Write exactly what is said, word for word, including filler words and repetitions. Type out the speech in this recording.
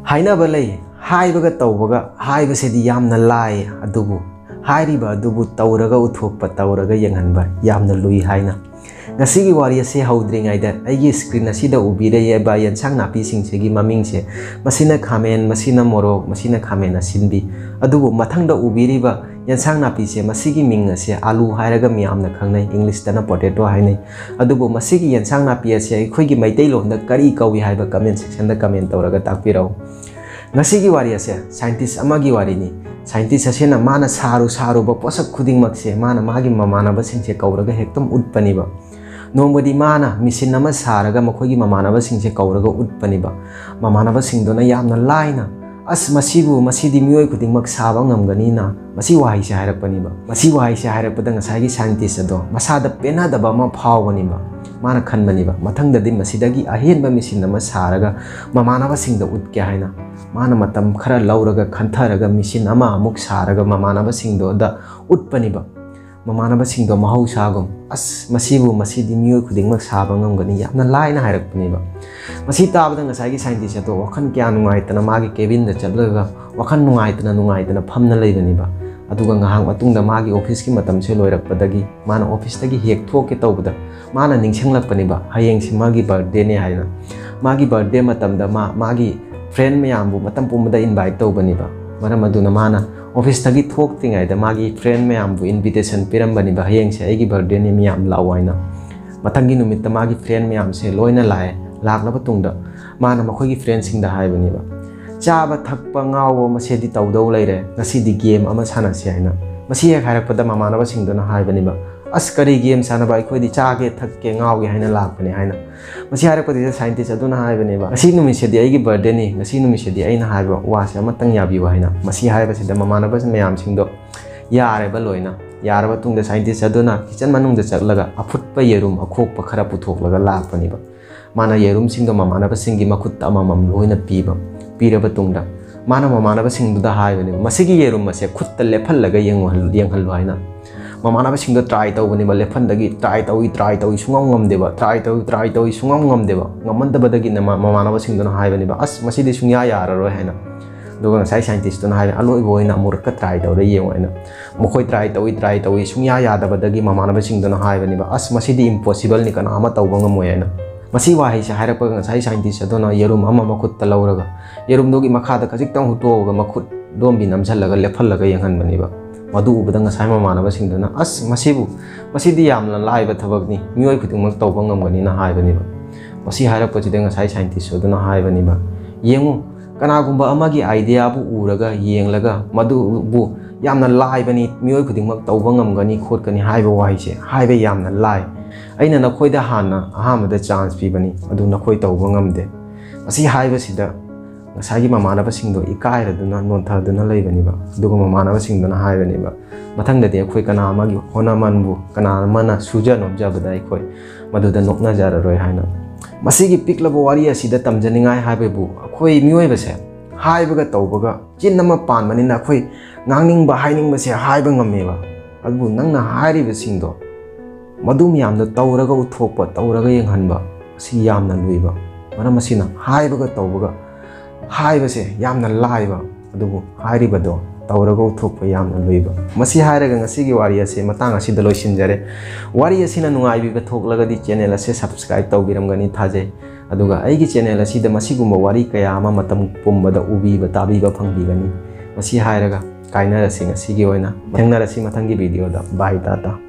ꯍꯥꯏꯅꯕ ꯂꯩ, ꯍꯥꯏꯕꯒ ꯇꯧꯕꯒ ꯍꯥꯏꯕꯁꯤꯗꯤ ꯌꯥꯝꯅ ꯂꯥꯏ, ꯑꯗꯨꯕꯨ ꯍꯥꯏꯔꯤꯕ ꯑꯗꯨꯕꯨ ꯇꯧꯔꯒ ꯎꯠꯊꯣꯛꯄ, ꯇꯧꯔꯒ ꯌꯦꯡꯍꯟꯕ ꯌꯥꯝꯅ ꯂꯨꯏ ꯍꯥꯏꯅ꯫ ꯉꯁꯤꯒꯤ ꯋꯥꯔꯤ ꯑꯁꯤ ꯍꯧꯗ꯭ꯔꯤꯉꯩꯗ ꯑꯩꯒꯤ screen ꯑꯁꯤꯗ ꯎꯕꯤꯔꯤꯕ ꯌꯦꯟꯁꯥꯡ ꯅꯥꯄꯤꯁꯤꯡꯁꯤꯒꯤ ꯃꯃꯤꯡꯁꯦ, ꯃꯁꯤꯅ ꯈꯥꯃꯦꯟ, ꯃꯁꯤꯅ ꯃꯣꯔꯣꯛ, ꯃꯁꯤꯅ ꯈꯥꯃꯦꯟ ꯑꯁꯤꯟꯕꯤ, ꯑꯗꯨꯕꯨ ꯃꯊꯪꯗ ꯎꯕꯤꯔꯤꯕ ꯌꯦꯟꯁꯥꯡ ꯅꯥꯄꯤꯁꯦ, ꯃꯁꯤꯒꯤ ꯃꯤꯡ ꯑꯁꯦ ꯑꯂꯨ ꯍꯥꯏꯔꯒ ꯃꯤꯌꯥꯝꯅ ꯈꯪꯅꯩ, English ꯇꯅ potato ꯍꯥꯏꯅꯩ꯫ ꯑꯗꯨꯕꯨ ꯃꯁꯤꯒꯤ ꯌꯦꯟꯁꯥꯡ ꯅꯥꯄꯤ ꯑꯁꯦ ꯑꯩꯈꯣꯏꯒꯤ ꯃꯩꯇꯩꯂꯣꯟꯗ ꯀꯔꯤ ꯀꯧꯏ ꯍꯥꯏꯕ comment section ꯗ comment ꯇꯧꯔꯒ ꯇꯥꯛꯄꯤꯔꯛꯎ꯫ ꯉꯁꯤꯒꯤ ꯋꯥꯔꯤ ꯑꯁꯦ scientist ꯑꯃꯒꯤ ꯋꯥꯔꯤꯅꯤ꯫ Scientist ꯑꯁꯤꯅ ꯃꯥꯅ ꯁꯥꯔꯨ ꯁꯥꯔꯨꯕ ꯄꯣꯠꯁꯛ ꯈꯨꯗꯤꯡꯃꯛꯁꯦ ꯃꯥꯅ ꯃꯥꯒꯤ ꯃꯃꯥꯟꯅꯕꯁꯤꯡꯁꯦ ꯀꯧꯔꯒ ꯍꯦꯛꯇ ꯎꯠꯄꯅꯦꯕ꯫ ꯅꯣꯡꯃꯗꯤ ꯃꯥꯅ machine ꯑꯃ ꯁꯥꯔꯒ ꯃꯈꯣꯏꯒꯤ ꯃꯃꯥꯟꯅꯕꯁꯤꯡꯁꯦ ꯀꯧꯔꯒ ꯎꯠꯄꯅꯦꯕ꯫ ꯃꯃꯥꯟꯅꯕꯁꯤꯡꯗꯨꯅ ꯌꯥꯝꯅ ꯂꯥꯏꯅ, "ꯑꯁ, ꯃꯁꯤꯕꯨ, ꯃꯁꯤꯗꯤ ꯃꯤꯑꯣꯏ ꯈꯨꯗꯤꯡꯃꯛ ꯁꯥꯕ ꯉꯝꯒꯅꯤꯅ", ꯃꯁꯤ ꯋꯥꯍꯩꯁꯦ ꯍꯥꯏꯔꯛꯄꯅꯦꯕ꯫ ꯃꯁꯤ ꯋꯥꯍꯩꯁꯦ ꯍꯥꯏꯔꯛꯄꯗ ꯉꯁꯥꯏꯒꯤ scientist ꯑꯗꯣ ꯃꯁꯥꯗ ꯄꯦꯟꯅꯗꯕ ꯑꯃ ꯐꯥꯎꯕꯅꯦꯕ꯫ ꯃꯥꯅ ꯈꯟꯕꯅꯦꯕ, ꯃꯊꯪꯗꯗꯤ ꯃꯁꯤꯗꯒꯤ ꯑꯍꯦꯟꯕ machine ꯑꯃ ꯁꯥꯔꯒ ꯃꯃꯥꯟꯅꯕꯁꯤꯡꯗ ꯎꯠꯀꯦ ꯍꯥꯏꯅ꯫ ꯃꯥꯅ ꯃꯇꯝ ꯈꯔ ꯂꯧꯔꯒ ꯈꯟꯊꯔꯒ machine ꯑꯃ ꯑꯃꯨꯛ ꯁꯥꯔꯒ ꯃꯃꯥꯟꯅꯕꯁꯤꯡꯗꯨꯗ ꯎꯠꯄꯅꯦꯕ꯫ ꯃꯃꯥꯟꯅꯕꯁꯤꯡꯗꯣ ꯃꯍꯧꯁꯥꯒꯨꯝ, "ꯑꯁ, ꯃꯁꯤꯕꯨ, ꯃꯁꯤꯗꯤ ꯃꯤꯑꯣꯏ ꯈꯨꯗꯤꯡꯃꯛ ꯁꯥꯕ ꯉꯝꯒꯅꯤ", ꯌꯥꯝꯅ ꯂꯥꯏꯅ ꯍꯥꯏꯔꯛꯄꯅꯦꯕ꯫ ꯃꯁꯤ ꯇꯥꯕꯗ ꯉꯁꯥꯏꯒꯤ scientist ꯑꯗꯣ ꯋꯥꯈꯜ ꯀꯌꯥ ꯅꯨꯡꯉꯥꯏꯇꯅ ꯃꯥꯒꯤ cabin ꯗ ꯆꯠꯂꯒ ꯋꯥꯈꯜ ꯅꯨꯡꯉꯥꯏꯇꯅ, ꯅꯨꯡꯉꯥꯏꯇꯅ ꯐꯝꯅ ꯂꯩꯕꯅꯦꯕ꯫ ꯑꯗꯨꯒ ꯉꯥꯏꯍꯥꯛ ꯃꯇꯨꯡꯗ ꯃꯥꯒꯤ office ꯀꯤ ꯃꯇꯝꯁꯦ ꯂꯣꯏꯔꯛꯄꯗꯒꯤ ꯃꯥꯅ office ꯇꯒꯤ ꯍꯦꯛ ꯊꯣꯛꯀꯦ ꯇꯧꯕꯗ ꯃꯥꯅ ꯅꯤꯡꯁꯤꯡꯂꯛꯄꯅꯦꯕ, ꯍꯌꯦꯡꯁꯤ ꯃꯥꯒꯤ birthday ꯅꯦ ꯍꯥꯏꯅ꯫ ꯃꯥꯒꯤ birthday ꯃꯇꯝꯗ ꯃꯥ ꯃꯥꯒꯤ friend ꯃꯌꯥꯝꯕꯨ ꯃꯇꯝ ꯄꯨꯝꯕꯗ invite ꯇꯧꯕꯅꯦꯕ꯫ ꯃꯔꯝ ꯑꯗꯨꯅ ꯃꯥꯅ office ꯇꯒꯤ ꯊꯣꯛꯇ꯭ꯔꯤꯉꯩꯗ ꯃꯥꯒꯤ friend ꯃꯌꯥꯝꯕꯨ invitation ꯄꯤꯔꯝꯕꯅꯦꯕ, "ꯍꯌꯦꯡꯁꯦ ꯑꯩꯒꯤ birthday ꯅꯤ, ꯃꯌꯥꯝ ꯂꯥꯛꯑꯣ" ꯍꯥꯏꯅ꯫ ꯃꯊꯪꯒꯤ ꯅꯨꯃꯤꯠꯇ ꯃꯥꯒꯤ friend ꯃꯌꯥꯝꯁꯦ ꯂꯣꯏꯅ ꯂꯥꯛꯑꯦ꯫ ꯂꯥꯛꯂꯕ ꯇꯨꯡꯗ ꯃꯥꯅ ꯃꯈꯣꯏꯒꯤ friend ꯁꯤꯡꯗ ꯍꯥꯏꯕꯅꯦꯕ, "ꯆꯥꯕ ꯊꯛꯄ ꯉꯥꯎꯕ ꯃꯁꯦꯗꯤ ꯇꯧꯗꯧ ꯂꯩꯔꯦ, ꯉꯁꯤꯗꯤ game ꯑꯃ ꯁꯥꯟꯅꯁꯤ" ꯍꯥꯏꯅ꯫ ꯃꯁꯤ ꯍꯦꯛ ꯍꯥꯏꯔꯛꯄꯗ ꯃꯃꯥꯟꯅꯕꯁꯤꯡꯗꯨꯅ ꯍꯥꯏꯕꯅꯦꯕ, "ꯑꯁ, ꯀꯔꯤ game ꯁꯥꯟꯅꯕ, ꯑꯩꯈꯣꯏꯗꯤ ꯆꯥꯒꯦ ꯊꯛꯀꯦ ꯉꯥꯎꯒꯦ ꯍꯥꯏꯅ ꯂꯥꯛꯄꯅꯦ" ꯍꯥꯏꯅ꯫ ꯃꯁꯤ ꯍꯥꯏꯔꯛꯄꯗꯨꯗ scientist ꯑꯗꯨꯅ ꯍꯥꯏꯕꯅꯦꯕ, "ꯉꯁꯤ ꯅꯨꯃꯤꯠꯁꯤꯗꯤ ꯑꯩꯒꯤ birthday ꯅꯤ, ꯉꯁꯤ ꯅꯨꯃꯤꯠꯁꯤꯗꯤ ꯑꯩꯅ ꯍꯥꯏꯕ ꯋꯥꯁꯦ ꯑꯃꯇꯪ ꯌꯥꯕꯤꯌꯨ" ꯍꯥꯏꯅ꯫ ꯃꯁꯤ ꯍꯥꯏꯕꯁꯤꯗ ꯃꯃꯥꯟꯅꯕ ꯃꯌꯥꯝꯁꯤꯡꯗꯣ ꯌꯥꯔꯦꯕ ꯂꯣꯏꯅ꯫ ꯌꯥꯔꯕ ꯇꯨꯡꯗ scientist ꯑꯗꯨꯅ kitchen ꯃꯅꯨꯡꯗ ꯆꯠꯂꯒ ꯑꯐꯨꯠꯄ ꯌꯦꯔꯨꯝ ꯑꯈꯣꯛꯄ ꯈꯔ ꯄꯨꯊꯣꯛꯂꯒ ꯂꯥꯛꯄꯅꯦꯕ꯫ ꯃꯥꯅ ꯌꯦꯔꯨꯝꯁꯤꯡꯗꯣ ꯃꯃꯥꯟꯅꯕꯁꯤꯡꯒꯤ ꯃꯈꯨꯠꯇ ꯑꯃꯃꯝ ꯂꯣꯏꯅ ꯄꯤꯕ꯫ ꯄꯤꯔꯕ ꯇꯨꯡꯗ ꯃꯥꯅ ꯃꯃꯥꯟꯅꯕꯁꯤꯡꯗꯨꯗ ꯍꯥꯏꯕꯅꯦꯕ, "ꯃꯁꯤꯒꯤ ꯌꯦꯔꯨꯝ ꯑꯁꯦ ꯈꯨꯠꯇ ꯂꯦꯞꯍꯜꯂꯒ ꯌꯦꯡꯉꯨꯍꯜ-, ꯌꯦꯡꯍꯜꯂꯨ" ꯍꯥꯏꯅ꯫ ꯃꯃꯥꯟꯅꯕꯁꯤꯡꯗꯣ ꯇ꯭ꯔꯥꯏ ꯇꯧꯕꯅꯦꯕ, ꯂꯦꯞꯍꯟꯗꯒꯤ ꯇ꯭ꯔꯥꯏ ꯇꯧꯏ, ꯇ꯭ꯔꯥꯏ ꯇꯧꯏ, ꯁꯨꯡꯉꯝ ꯉꯝꯗꯦꯕ, ꯇ꯭ꯔꯥꯏ ꯇꯧꯏ, ꯇ꯭ꯔꯥꯏ ꯇꯧꯏ, ꯁꯨꯡꯉꯝ ꯉꯝꯗꯦꯕ꯫ ꯉꯝꯃꯟꯗꯕꯗꯒꯤꯅ ꯃꯃꯥꯟꯅꯕꯁꯤꯡꯗꯨꯅ ꯍꯥꯏꯕꯅꯦꯕ, "ꯑꯁ, ꯃꯁꯤꯗꯤ ꯁꯨꯡꯌꯥ ꯌꯥꯔꯔꯣꯏ" ꯍꯥꯏꯅ꯫ ꯑꯗꯨꯒ ꯉꯁꯥꯏ ꯁꯥꯏꯟꯇꯤꯁꯇꯨꯅ ꯍꯥꯏꯔꯦ, "ꯑꯂꯣꯏꯕ ꯑꯣꯏꯅ ꯑꯃꯨꯔꯛꯀ ꯇ꯭ꯔꯥꯏ ꯇꯧꯔ ꯌꯦꯡꯉꯣ" ꯍꯥꯏꯅ꯫ ꯃꯈꯣꯏ ꯇ꯭ꯔꯥꯏ ꯇꯧꯏ, ꯇ꯭ꯔꯥꯏ ꯇꯧꯏ, ꯁꯨꯡꯌꯥ ꯌꯥꯗꯕꯗꯒꯤ ꯃꯃꯥꯟꯅꯕꯁꯤꯡꯗꯨꯅ ꯍꯥꯏꯕꯅꯦꯕ, "ꯑꯁ, ꯃꯁꯤꯗꯤ ꯏꯝꯄꯣꯁꯤꯕꯜꯅꯤ, ꯀꯅꯥ ꯑꯃ ꯇꯧꯕ ꯉꯝꯃꯣꯏ" ꯍꯥꯏꯅ꯫ ꯃꯁꯤ ꯋꯥꯍꯩꯁꯦ ꯍꯥꯏꯔꯛꯄꯒ ꯉꯁꯥꯏ ꯁꯥꯏꯟꯇꯤꯁ ꯑꯗꯨꯅ ꯌꯦꯔꯨꯝ ꯑꯃ ꯃꯈꯨꯠꯇ ꯂꯧꯔꯒ ꯌꯦꯔꯨꯝꯗꯨꯒꯤ ꯃꯈꯥꯗ ꯈꯖꯤꯛꯇꯪ ꯍꯨꯠꯇꯣꯛꯑꯒ ꯃꯈꯨꯠ ꯂꯣꯝꯕꯤ ꯅꯝꯁꯤꯜꯂꯒ ꯂꯦꯞꯍꯜꯂꯒ ꯌꯦꯡꯍꯟꯕꯅꯦꯕ꯫ ꯃꯗꯨ ꯎꯕꯗ ꯉꯁꯥꯏ ꯃꯃꯥꯟꯅꯕꯁꯤꯡꯗꯨꯅ, "ꯑꯁ, ꯃꯁꯤꯕꯨ, ꯃꯁꯤꯗꯤ ꯌꯥꯝꯅ ꯂꯥꯏꯕ ꯊꯕꯛꯅꯤ, ꯃꯤꯑꯣꯏ ꯈꯨꯗꯤꯡꯃꯛ ꯇꯧꯕ ꯉꯝꯒꯅꯤꯅ" ꯍꯥꯏꯕꯅꯦꯕ꯫ ꯃꯁꯤ ꯍꯥꯏꯔꯛꯄꯁꯤꯗ ꯉꯁꯥꯏ ꯁꯥꯏꯟꯇꯤꯁ ꯑꯗꯨꯅ ꯍꯥꯏꯕꯅꯦꯕ, "ꯌꯦꯡꯉꯨ, ꯀꯅꯥꯒꯨꯝꯕ ꯑꯃꯒꯤ ꯑꯥꯏꯗꯤꯌꯥꯕꯨ ꯎꯔꯒ, ꯌꯦꯡꯂꯒ, ꯃꯗꯨꯕꯨ ꯌꯥꯝꯅ ꯂꯥꯏꯕꯅꯤ, ꯃꯤꯑꯣꯏ ꯈꯨꯗꯤꯡꯃꯛ ꯇꯧꯕ ꯉꯝꯒꯅꯤ ꯈꯣꯠꯀꯅꯤ ꯍꯥꯏꯕ ꯋꯥꯍꯩꯁꯦ ꯍꯥꯏꯕ ꯌꯥꯝꯅ ꯂꯥꯏ꯫ ꯑꯩꯅ ꯅꯈꯣꯏꯗ ꯍꯥꯟꯅ ꯑꯍꯥꯟꯕꯗ ꯆꯥꯟꯁ ꯄꯤꯕꯅꯤ, ꯑꯗꯨ ꯅꯈꯣꯏ ꯇꯧꯕ ꯉꯝꯗꯦ"꯫ ꯑꯁꯤ ꯍꯥꯏꯕꯁꯤꯗ ꯉꯁꯥꯏꯒꯤ ꯃꯃꯥꯟꯅꯕꯁꯤꯡꯗꯣ ꯏꯀꯥꯏꯔꯗꯨꯅ ꯅꯣꯟꯊꯗꯨꯅ ꯂꯩꯕꯅꯦꯕ꯫ ꯑꯗꯨꯒ ꯃꯃꯥꯟꯅꯕꯁꯤꯡꯗꯨꯅ ꯍꯥꯏꯕꯅꯦꯕ, "ꯃꯊꯪꯗꯗꯤ ꯑꯩꯈꯣꯏ ꯀꯅꯥ ꯑꯃꯒꯤ ꯍꯣꯠꯅꯃꯟꯕꯨ, ꯀꯅꯥ ꯑꯃꯅ ꯁꯨꯖ ꯅꯣꯝꯖꯕꯗ ꯑꯩꯈꯣꯏ ꯃꯗꯨꯗ ꯅꯣꯛꯅꯖꯔꯔꯣꯏ" ꯍꯥꯏꯅ꯫ ꯃꯁꯤꯒꯤ ꯄꯤꯛꯂꯕ ꯋꯥꯔꯤ ꯑꯁꯤꯗ ꯇꯝꯖꯅꯤꯡꯉꯥꯏ ꯍꯥꯏꯕꯕꯨ, ꯑꯩꯈꯣꯏ ꯃꯤꯑꯣꯏꯕꯁꯦ ꯍꯥꯏꯕꯒ ꯇꯧꯕꯒ ꯆꯤꯟ ꯑꯃ ꯄꯥꯟꯕꯅꯤꯅ ꯑꯩꯈꯣꯏ ꯉꯥꯡꯅꯤꯡꯕ ꯍꯥꯏꯅꯤꯡꯕꯁꯦ ꯍꯥꯏꯕ ꯉꯝꯃꯦꯕ꯫ ꯑꯗꯨꯕꯨ ꯅꯪꯅ ꯍꯥꯏꯔꯤꯕꯁꯤꯡꯗꯣ, ꯃꯗꯨ ꯃꯌꯥꯝꯗꯣ ꯇꯧꯔꯒ ꯎꯠꯊꯣꯛꯄ, ꯇꯧꯔꯒ ꯌꯦꯡꯍꯟꯕ, ꯑꯁꯤ ꯌꯥꯝꯅ ꯂꯨꯏꯕ꯫ ꯃꯔꯝ ꯑꯁꯤꯅ ꯍꯥꯏꯕꯒ ꯇꯧꯕꯒ, ꯍꯥꯏꯕꯁꯦ ꯌꯥꯝꯅ ꯂꯥꯏꯕ, ꯑꯗꯨꯕꯨ ꯍꯥꯏꯔꯤꯕꯗꯣ ꯇꯧꯔꯒ ꯎꯠꯊꯣꯛꯄ ꯌꯥꯝꯅ ꯂꯨꯏꯕ꯫ ꯃꯁꯤ ꯍꯥꯏꯔꯒ ꯉꯁꯤꯒꯤ ꯋꯥꯔꯤ ꯑꯁꯤ ꯃꯇꯥꯡ ꯑꯁꯤꯗ ꯂꯣꯏꯁꯤꯟꯖꯔꯦ꯫ ꯋꯥꯔꯤ ꯑꯁꯤꯅ ꯅꯨꯡꯉꯥꯏꯕꯤꯕ ꯊꯣꯛꯂꯒꯗꯤ ꯆꯦꯅꯦꯜ ꯑꯁꯦ ꯁꯕꯁꯀ꯭ꯔꯥꯏꯕ ꯇꯧꯕꯤꯔꯝꯒꯅꯤ ꯊꯥꯖꯩ꯫ ꯑꯗꯨꯒ ꯑꯩꯒꯤ ꯆꯦꯅꯦꯜ ꯑꯁꯤꯗ ꯃꯁꯤꯒꯨꯝꯕ ꯋꯥꯔꯤ ꯀꯌꯥ ꯑꯃ ꯃꯇꯝ ꯄꯨꯝꯕꯗ ꯎꯕꯤꯕ, ꯇꯥꯕꯤꯕ ꯐꯪꯕꯤꯒꯅꯤ꯫ ꯃꯁꯤ ꯍꯥꯏꯔꯒ ꯀꯥꯏꯅꯔꯁꯤ ꯉꯁꯤꯒꯤ ꯑꯣꯏꯅ꯫ ꯊꯦꯡꯅꯔꯁꯤ ꯃꯊꯪꯒꯤ ꯚꯤꯗꯤꯑꯣꯗ꯫ ꯕꯥꯏ, ꯇꯥꯇꯥ꯫